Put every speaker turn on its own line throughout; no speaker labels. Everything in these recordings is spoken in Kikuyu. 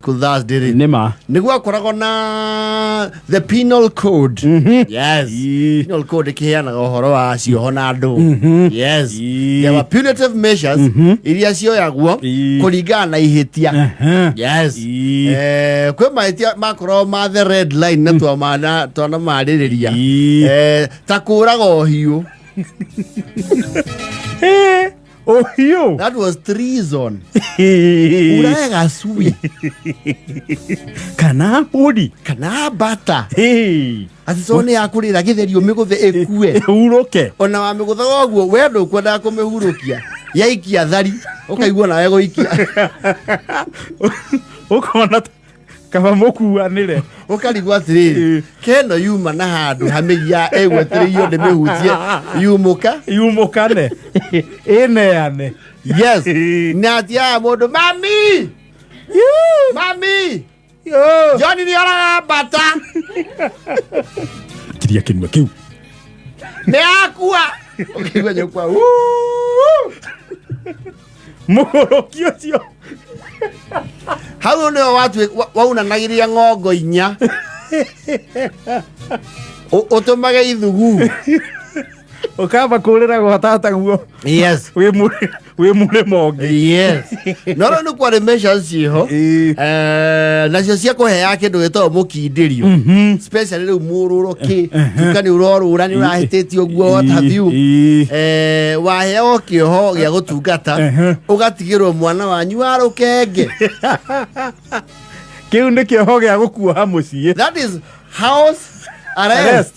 Thursday rĩ,
Nĩ ma.
Nĩ gwakoragwo na the penal code. Yes. Penal code ĩkĩheanaga ũhoro wa cioho na andũ. Yes. There were punitive measures iria cioyagwo kũringana na ihĩtia. Yes. Kwĩ mahĩtia makoragwo ma the red line na twamana twanamarĩrĩria. Ta kũraga ũhiũ.
Ũhiũ.
That was treason. Ũrage gacui
kana mbũri
kana mbata.
Ĩĩ.
Atĩ to nĩ yakũrĩra gĩtheri ũmĩgũthe ĩkue.
Ĩhurũke.
Ona wamĩgũthaga ũguo we ndũkwendaga kũmĩhurũkia, yaikia thari ũkaigua nawe gũikia.
Ũkona kaba mũkuanĩre.
Ũkarigwo atĩrĩrĩ, keno yuma na handũ hamĩria ĩgwetereirio ndĩmĩhutie yumũka.
Yumũkane ĩneane.
Yes. Na atiaga mũndũ, mami, mami, John nĩ oraga mbata.
Kiria kĩnua kĩu.
Nĩ akua. Ũkaigua nyũkwa "Wuu!"
Mũgũrũki ũcio.
Hau nĩho waunanagĩria ng'ongo inya ũtũmage ithugu.
Ũkamba kũrĩra gwa tataguo.
Yes.
Wĩ mũrĩmo ũngĩ.
Yes, no rĩu nĩ kwarĩ measures ciĩho. Nacio cia kũheaga kĩndũ gĩtagwo mũkindĩrio, especially rĩu mũrũro kĩ tuka nĩ ũrorũra, nĩ ũrahĩtĩtie ũguo, what have you. Waheo kĩoho gĩa gũtungata, ũgatigĩrwo mwana wanyu wa rũkenge.
Kĩu nĩ kĩoho gĩa gũkuoha mũciĩ.
That is house arrest.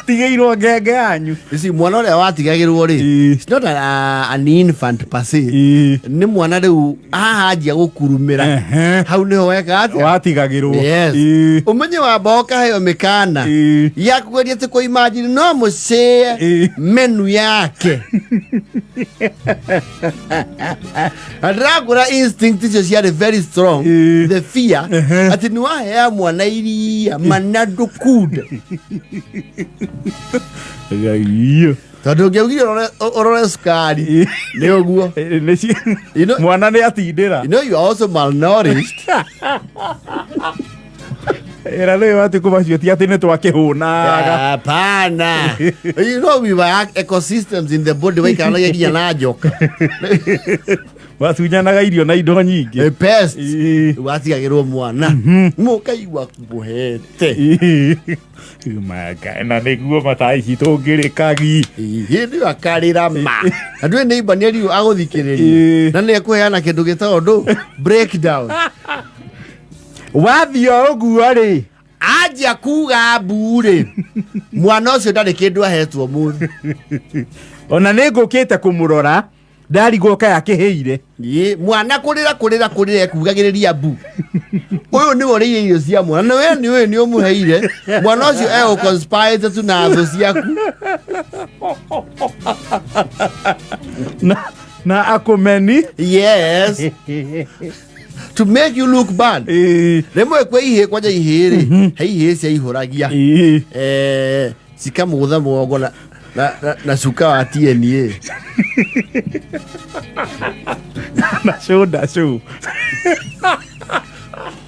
Tigĩirwo ngenge yanyu.
You see, mwana ũrĩa watigagĩrwo rĩ, it's not an infant per se. Nĩ mwana rĩu haha anjia gũkurumĩra. Hau nĩho weka atĩa?
Watigagĩrwo.
Yes. Ũmenye wamba ũkaheo mĩkana ya kũgeria atĩ kũimagine no mũcĩe menu yake. Na ndĩrakũra instinct icio ciarĩ very strong. The fear atĩ nĩ wahea mwana iria mana ndũkunde.
Gaiyo.
Tondũ ũngĩaugire ũrore cukari nĩ ũguo. You know,
Mwana nĩ atindĩra.
You know you are also malnourished.
Ĩra rĩu atĩ kũmacio ti atĩ nĩ twakĩhũnaga.
Hapana. You know we were ecosystems in the body waikaranagia nginya na njoka.
Watunyanaga irio na indo nyingĩ.
Pest. Watigagĩrwo mwana. Mũkaigua mũhete.
Manga, na nĩguo mataa ici tũngĩrĩkagi.
Hĩndĩ ĩyo akarĩra ma. Na ndũĩ nĩ imba nĩ ariũ agũthikĩrĩria. Na nĩ ekũheana kĩndũ gĩtagwo ndũ breakdown.
Wathiĩ o ũguo rĩ.
Anjia kuga mbu rĩ, mwana ũcio ndarĩ kĩndũ ahetwo mũthĩ.
Ona nĩ ngũkĩte kũmũrora ndarigwo kaĩ akĩhĩire.
Ĩ, mwana kũrĩra kũrĩra kũrĩra ekugagĩrĩria mbu. Ũyũ nĩwe ũrĩire irio cia mwana na we nĩ ũyũ nĩ ũmũheire mwana ũcio egũconspire tu na thũ ciaku.
Na akũmeni.
Yes, to make you look bad. Rĩmwe kwĩ ihĩĩ, kwanja ihĩĩ rĩ, he ihĩĩ ciaihũragia cikamũgũtha mũgongo na cuka wa TNA.
Na shoulder show.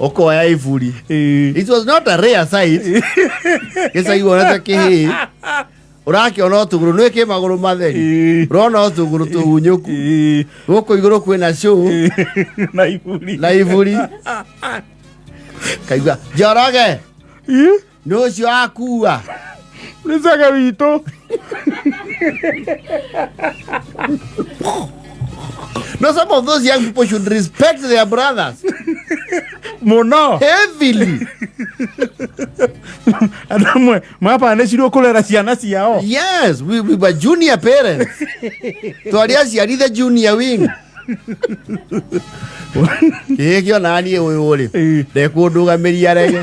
Ũkoya iburi. It was not a rare sight. Gĩcagi wonete kĩhĩĩ ũrakĩona o tũgũrũ nĩ kĩ magũrũ matheri, ũrona o tũgũrũ tũhunyũku, gũkũ igũrũ kwĩna show.
Na iburi.
Na iburi kaigua Njoroge nĩ ũcio akua.
Nĩ cege witũ.
No, some of those young people should respect their brothers.
Mũno.
Heavily.
Andũ amwe mabanĩcirwo kũrera ciana ciao.
Yes, we were junior parents. Twarĩ aciari the junior wing. Kĩhĩ kĩona niĩ ũyũ rĩ, ndekũndũgamĩria rege.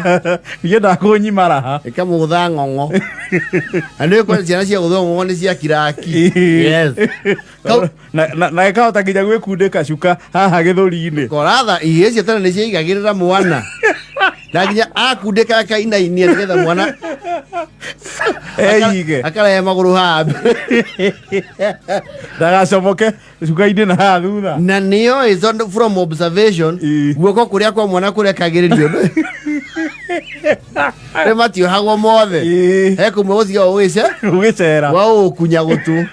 Niĩ ndakũnyima raha.
Ĩkamũgũtha ng'ong'o. Na nĩ kwĩ ciana cia gũthwo ng'ong'o nĩ cia kiraki. Yes.
Na ĩkahota nginya gwĩkundĩka cuka haha gĩthũri-inĩ.
Koratha ihĩĩ cia tene nĩ ciaigagĩrĩra mwana. Na nginya akundĩka akainainia nĩgetha mwana
Eige.
Akarehe magũrũ haha mbere.
Ndagacomoke cuka-inĩ na haha thutha.
Na nĩyo is on from observation.
Ĩ.
Guoko kũrĩa kwa mwana kũrekagĩrĩrio nĩ matiohagwo mothe.
Ĩ.
He kũmwe gũtiga ũgĩce
Ũgĩcera.
wa ũkunya gũtũ.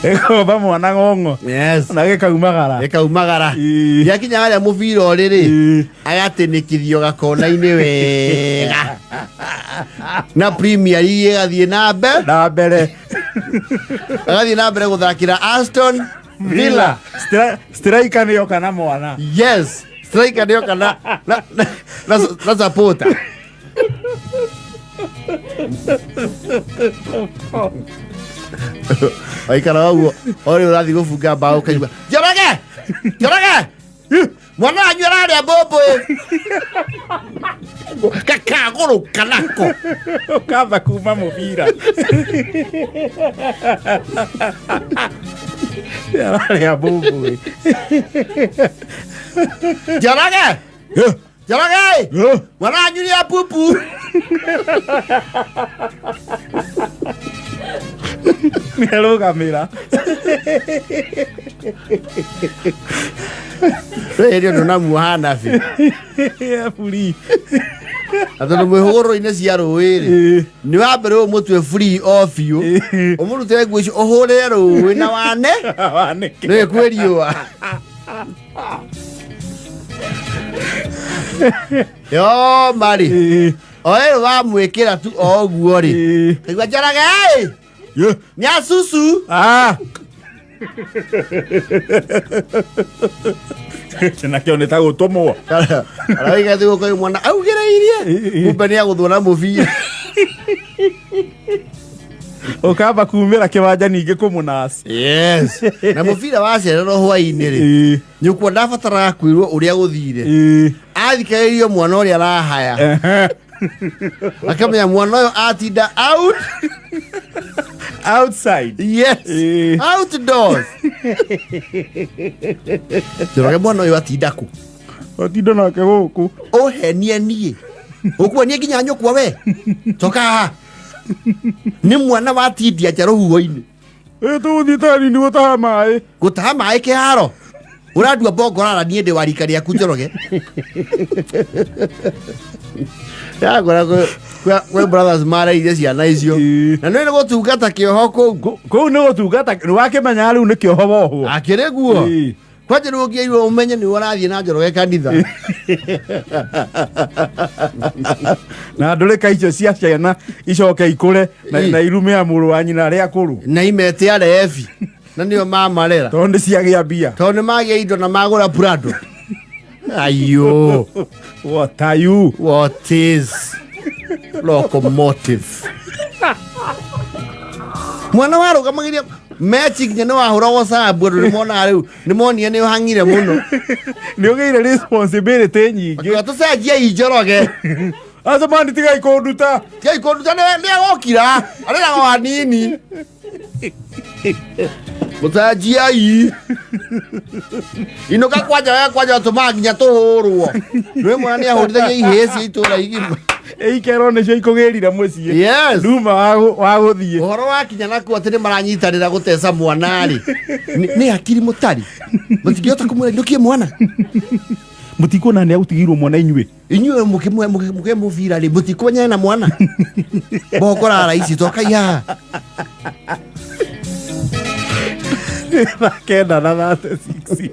Ĩkomba mwana ng'ong'o.
Yes.
Na gĩkaumagara.
Ĩkaumagara.
Ĩ.
Gĩakinya harĩa mũbira ũrĩ rĩ,
Ĩ.
agatĩnĩkithio gakona-inĩ wega na Premier League ĩgathiĩ na mbere.
Na mbere.
Agathiĩ na mbere gũthakĩra Aston Villa.
Striker nĩyo kana mwana.
Yes, striker nĩyo kana na supporter. Waikara ũguo o rĩu ũrathiĩ gũbunga mbaũ ũkaigua, "Njoroge, Njoroge, mwana wanyu ararĩa mbũmbũ kakagũrũka nako."
Ũkamba kuma mũbira. Ararĩa mbũmbũĩ.
"Njoroge, Njoroge, mwana wanyu nĩ apupu."
Nĩarũgamĩra.
Rĩrĩ ũndũ namuoha nabi.
Eburi.
Na tondũ mwĩ hũgũrũrũ-inĩ cia rũĩ rĩ, nĩ wa mbere ũmũtue free o biũ, ũmũrutĩre nguo icio, ũhũrĩre rũĩ na wane.
Wanĩke.
Nĩ kwĩ riũa yo marĩ o ĩrĩ wamwĩkĩra tu o ũguo rĩ, kaigua, "Njoroge nĩ asusu."
Ah. Nakĩo nĩ ta gũtũmwo.
Arauga thĩ gũkũ mwana augĩrĩirie, kumbe nĩ agũthwo na mũbira.
Ũkamba kumĩra kĩwanja ningĩ kũmũnaci.
Yes, na mũbira wacererwo hwainĩ rĩ, nyũkwa ndabataraga kwĩrwo ũrĩa gũthire. Athikagĩrĩrio mwana ũrĩa arahaya, akamenya mwana ũyũ atinda out.
Outside.
Yes. Outdoors. Njoroge, mwana ũyũ atinda kũ?
Atinda nake gũkũ.
Ũhenie niĩ ũkuonie nginya nyũkwa, we coka haha, nĩ mwana watindia nja rũhuho-inĩ.
Ĩ, tũgũthiĩ taũni gũtaha maĩ.
Gũtaha maĩ kĩharo ũrandua mbongorara, niĩ ndĩ wa rika rĩaku, Njoroge. Ndakora kwĩ brothers mareire ciana icio. Na nĩ gũtungata kĩoho kũu.
Kũu nĩ gũtungata, nĩ wakĩmenya rĩu nĩ kĩoho wohwo.
Akĩrĩ guo. Kwanja rĩu ũngĩairwo ũmenye nĩ ũrathiĩ na Njoroge kanitha.
Na ndũrĩka icio cia ciana icoke ikũre na irume ya mũrũ wa nyina arĩa akũrũ.
Na imete arebi na nĩo mamarera.
Tondũ nĩ ciagĩa mbia.
Tondũ nĩ magĩa indo na magũra Prado, ayo.
What are you?
What is locomotive? Mwana warũgamagĩria mechi nginya nĩ wahũragwo sabu, andũ nĩ monaga rĩu nĩ monire nĩ ũhang'ire mũno.
Nĩ ũgĩire responsibility nyingĩ.
Makiuga tũcenjie Njoroge.
Acemani, tigai kũnduta.
Tigai kũnduta, nĩ agokira arĩraga o hanini, mũcenjiei, inũka kwanja we, kwanja tũmaga nginya tũhũrwo nĩ mwana nĩ ahũrithagia ihĩĩ cia itũũra igima.
Ikerwo nĩcio ikũgĩrire mũciĩ.
Yes.
Nduma wa gũthiĩ.
Ũhoro wakinya nakuo atĩ nĩ maranyitanĩra gũteca mwana-rĩ, nĩ hakiri mũtari mũtingĩhota kũmwĩra inũkie mwana.
Mũtikuona nĩ agũtigĩirwo mwana inyuĩ.
Inyuĩ mũkĩmũhe mũbira rĩ, mũtikũmenyana na mwana bokorara ici tokai haha.
9:36.